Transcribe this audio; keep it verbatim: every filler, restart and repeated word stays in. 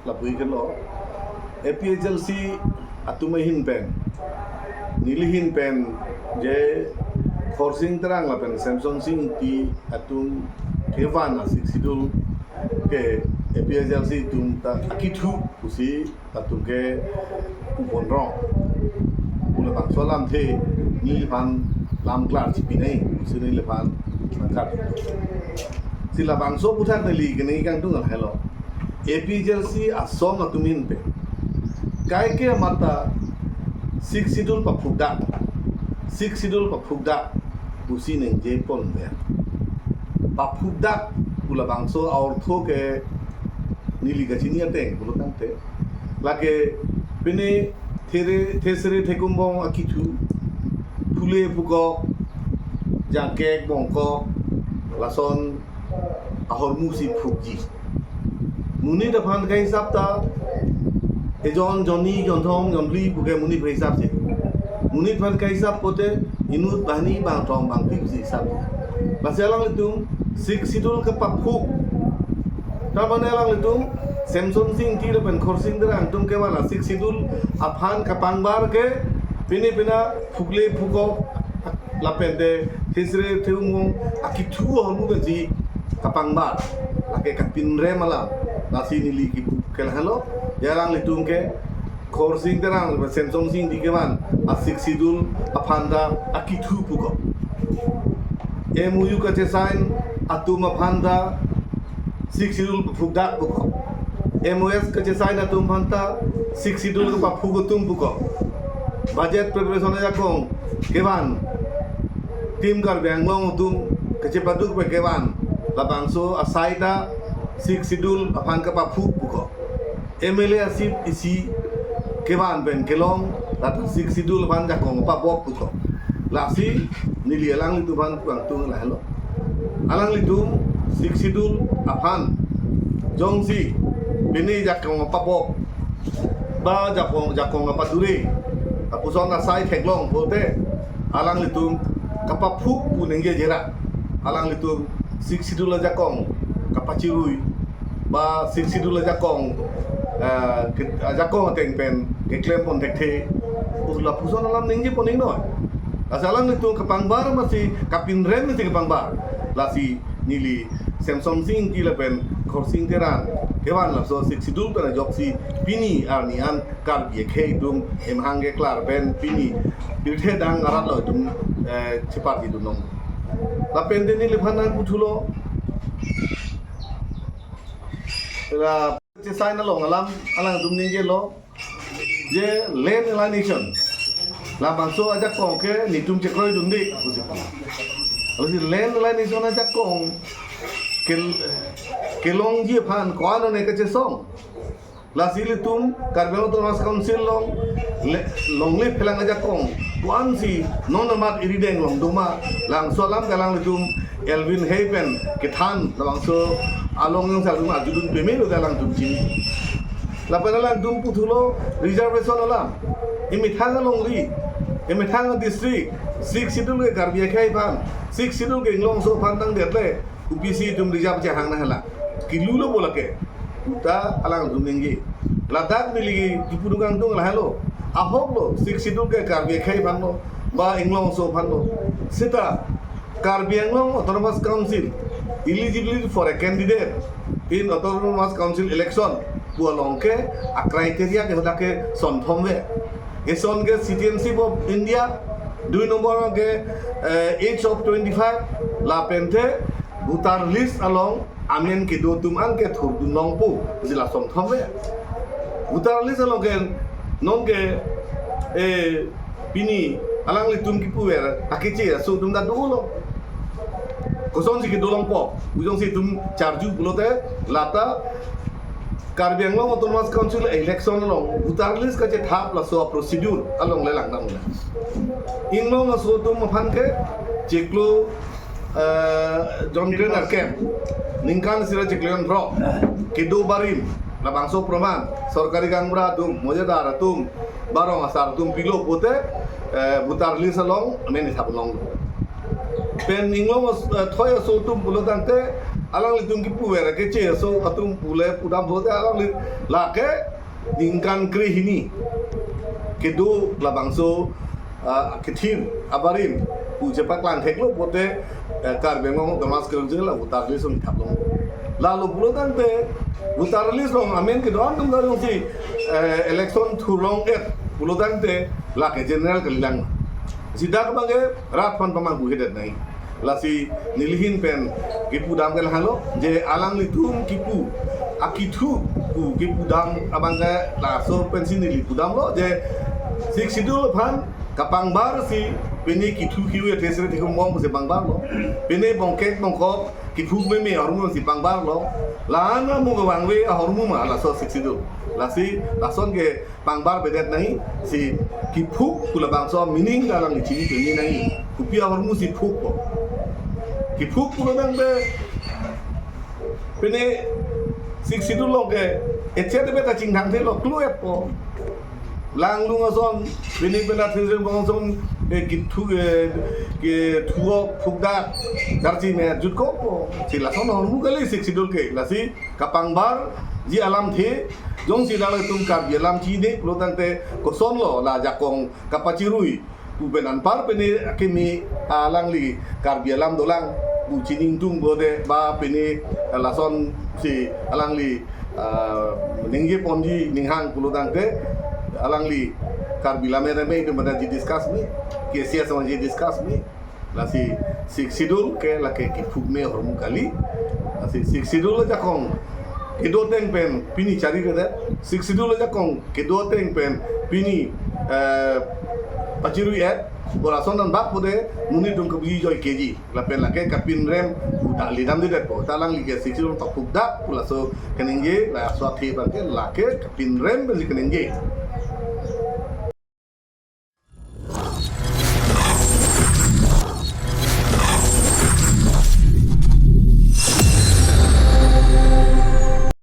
Lapu ikelo, A P H L C atum ahin pen, neli ahin pen, je Khorsing Terang lapen Semsonsing Ingti atum kevan a-Sixth Schedule ke A P H L C atum ta akithu pusi atum ke ubon rong pu labangso alamthe neliphan lam klar chipinai pusi neliphan nangkar. Si labangso aputhak neli kene kangtung alhelo. A P H L C asong atum ahin pen kaike amat ta Sixth Schedule paphukdak, Sixth Schedule paphukdak pusi ningje ponver. Paphukdak pu labangso a-ortho ke neli kachini ateng pulo tangte, lake pine there, thesere thekumbong akithu, phule phukok, jangkek bongkok, lason ahormu si phukji. Monit aphan kahisap ta ejon, jonni, jonthom, jonphli puke monit aphan hisap si. Monit aphan kahisap pote inut, banghini, bangthrok, bangphli pusi hisap. Lasi alanglitum Sixth Schedule kepaphuk, ta mane alanglitum Semsonsing Ingti lapen Khorsing Terang atum kevan a-Sixth Schedule aphan kapangbar ke pine pina phukle phukok lapen te thesere thekumbong akithu ahormu pensi kapangbar, lake kapinrem alam. Lasi neli kipu ke lahelo, je alanglitum ke Khorsing Terang lapen Semsonsing Ingti kevan a-Sixth Schedule aphan ta akithu pukok, M O U kachesign atum aphan ta Sixth Schedule paphukdak pukok, M O S kachesign atum aphan ta Sixth Schedule kepaphuk atum pukok, budget preparation ajakong kevan, Team Karbi Anglong atum kachepaduk pen kevan labangso asai ta Sixth Schedule aphan kepaphuk pukok, M L A a-seat isi kevan pen kelong, lata Sixth Schedule aphan jakong pabok pukok. Lasi neli alanglitum aphan kangtung lahelo. Alanglitum Sixth Schedule aphan jongsi pine jakong pabok ba jakong, jakong padure, lapuson asai theklong pote alanglitum kapaphuk pu ningje jera. Alanglitum Sixth Schedule ajakong kapachirui ba Sixth Schedule ajakong, eh, ke-, ajakong ateng pen keklem pon thekthe, lapuson alam ningje pon ingnoi. Lasi alanglitum kapangbar masi kapinrem masi kapangbar. Lasi neli Semsonsing Ingti lapen Khorsing Terang kevan laso Sixth Schedule pen ajoksi pini arni an Karbi akhei atum emhang keklar pen pini pirthe adang arat lo atum, eh, cheparji dun long. Lapen te neliphan nangputhulo, la chesign along alam alangtum ningjelo, je land alienation labangso ajakong ke netum chekroidunde pusi pu. Lasi land alienation ajakong kel-, kelongji aphan ko-an one kachesong. Lasi ilitum Karbi Anglong Autonomous Council along le-, longle phelang ajakong ko-ansi non amat irideng along doma, labangso alam ke alanglitum Elwin Hay pen kethan labangso along yang salum arjudun peme lo alangtum chini. Lapen alangtum puthulo reservation alam. Imethang alongri, imethang district, Sixth Schedule ke Karbi akhei aphan, Sixth Schedule ke Inglongso aphan tangdet le, O B C atum reserve chehang na hala. Kilu lo bo lake. Uta alangtum ningje. Ladak neli kipu kangtung lahelo. Ahok lo, Sixth Schedule ke Karbi akhei aphan lo, ba Inglongso aphan lo. Seta Karbi Anglong Autonomous Council eligibility for a candidate in Autonomous Council election pu along ke a-criteria ke hadak ke sonthom ave. Eson ke citizenship of India, dui nombor ke, eh, age of twenty-five, lapen te voter list along amen kedo atum an ke thurdun longpo, jila sonthom ave. Voter list along ke non ke, eh, pini alanglitum kipuver akeche aso atum ta dolo. Kosonsi kedo longpo, pu jongsi itum charju pulote, lata Karbi Anglong Autonomous Council election along voter list kachethap laso procedure along le langdam le. Inglongso atum aphan ke chiklo, eh, jonkren arkem, ningkan isi ra chiklo jonkro, kedo barim, labangso proman, sorkari gaonbura atum, mojadar atum, ba rong asar atum pilo pote, eh, voter list along amen ithap longlo. Pen Inglong as-, eh, thoi aso atum pulo tangte, Alanglitum kipu ver keche aso atum pule pudam pulote alangli lake ningkan krehini kedo labangso, ah, kethir abarim pu chepaklang theklo pulote, eh, Karbi Anglong Autonomous Council la voter list along thap long. Lalo pulo tangte voter list along amen kedo-an atum ta jongsi, eh, election thurlong-et pulo tangte lake general kalilang. Sida abangke rat aphan pamanghu hedet nai. Lasi nelihin pen kipudam ke lahelo je alanglitum kipu akethu pu kipudam abangke laso pensi neli pudamlo je Sixth Schedule aphan kapangbar si pini kethu kiu ya tesre tikum bom si pangbarlo. Pini bongkek bongkok kiphuk meme ahormu si pangbarlo. La-an amu kevangve ahormu ma laso Sixth Schedule. Lasi lason ke pangbar bedet nai si kiphuk pu labangso meaning alangli chini chini nai. Kopi ahormu si phukpo. Kiphuk pulo tangte pini Sixth Schedule along ke echet beta chingthang thelo klo-etpo. Langlung ason pini pena thirsin bong ason, eh, kethu, eh, kethu phukdak darchi me jutkokpo. Si lason ahormu kali Sixth Schedule ke. Lasi kapangbarji alamthe jongsi alanglitum Karbi alam chini pulo tangte kosonlo la ajakong kapachirui pu pen anpar pini akimi alangli Karbi alam dolang pu chini ingtung bode ba pini lason si alangli, ah, ningje ponji ninghang pulo tangte alangli Karbi Lammet Amei atum madaji discuss me, K C S aji discuss me. Lasi Sixth Schedule ke lake kiphuk me ahormu kali. Lasi Sixth Schedule ajakong kedo ateng pen pini chariredet. Sixth Schedule ajakong kedo ateng pen pini, eh, pachirui-et. Bo lason anbak pulote monit atum kebi joi keji. Lapen lake kapinrem uta lidam dedetpo. Ta alangli ke Sixth Schedule ta phukdak pu laso keningje, laso athe abangke lake kapinrem pensi keningje.